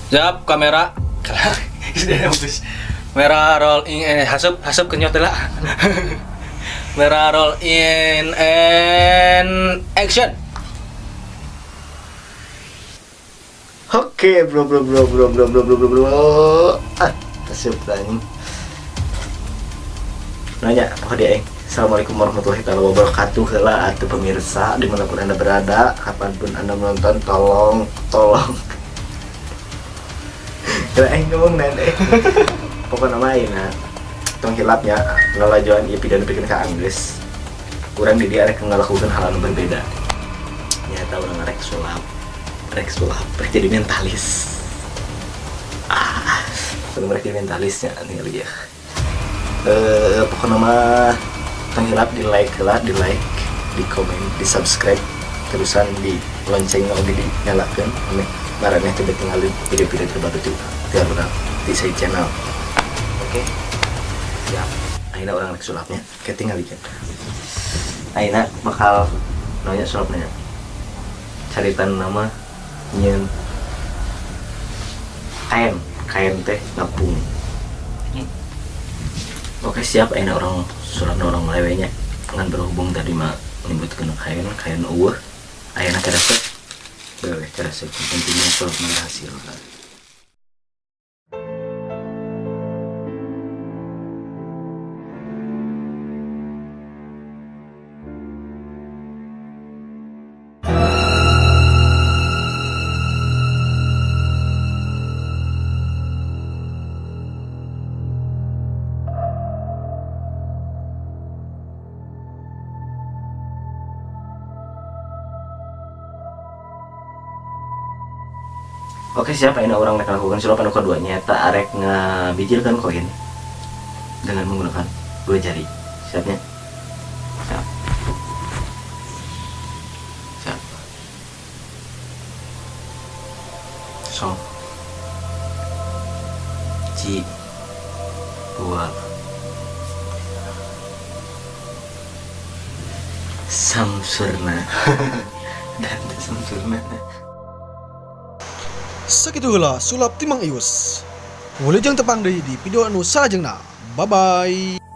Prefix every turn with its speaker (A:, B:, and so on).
A: Siap kamera. Kamera rolling, haseup haseup kenyot lah. Kamera rolling and action.
B: Oke, bro bro bro bro bro bro bro bro bro. Ah, asup anjing. Nanya, pokoknya dia. Assalamualaikum warahmatullahi taala wabarakatuh. Heula atuh pemirsa dimanapun Anda berada, kapanpun Anda menonton, tolong tolong. Kira aing ngomong nanti. Pokoknya mah ayeuna tong hilapnya lalajoan ieu video nepikeun ka anggeus. Urang di dieu arek ngalakukeun hal anu berbeda. Nyata urang rek sulap. Rek sulap, rek jadi mentalis. Ah, urang rek jadi mentalisnya nih ya. Pokoknya mah tong hilap di like lah, di like, di komen, di subscribe, terusan di lonceng oge dinyalakeun ameh maraneh teu tinggalin video-video terbaru ti ti urang di saya channel. Oke. Siap. Ayeuna urang rek sulapnya, kayak tinggal kan. Ayeuna bakal nanya sulapnya. Carita nama nyeun kain, kain teh ngapung. Oke siap, ayeuna urang sulapna urang mulai we nya. Ngan berhubung tadi mah nyebutkeun kain, kain eueuh. Ayeuna keresek. Boleh keresek, pentingnya sulapna berhasil. Oke siap, ayeuna urang rek lakukan sulap anu kedua, nyata arek ngabijilkeun koin dengan menggunakan dua jari. Siapnya? Siap. Siap. So. Ji. Dua. Samsurna. Dan Samsurna.
C: Sakitu heula sulap ti Mang Ius. Wilujeng tepang deui di video anu salajengna. Bye bye.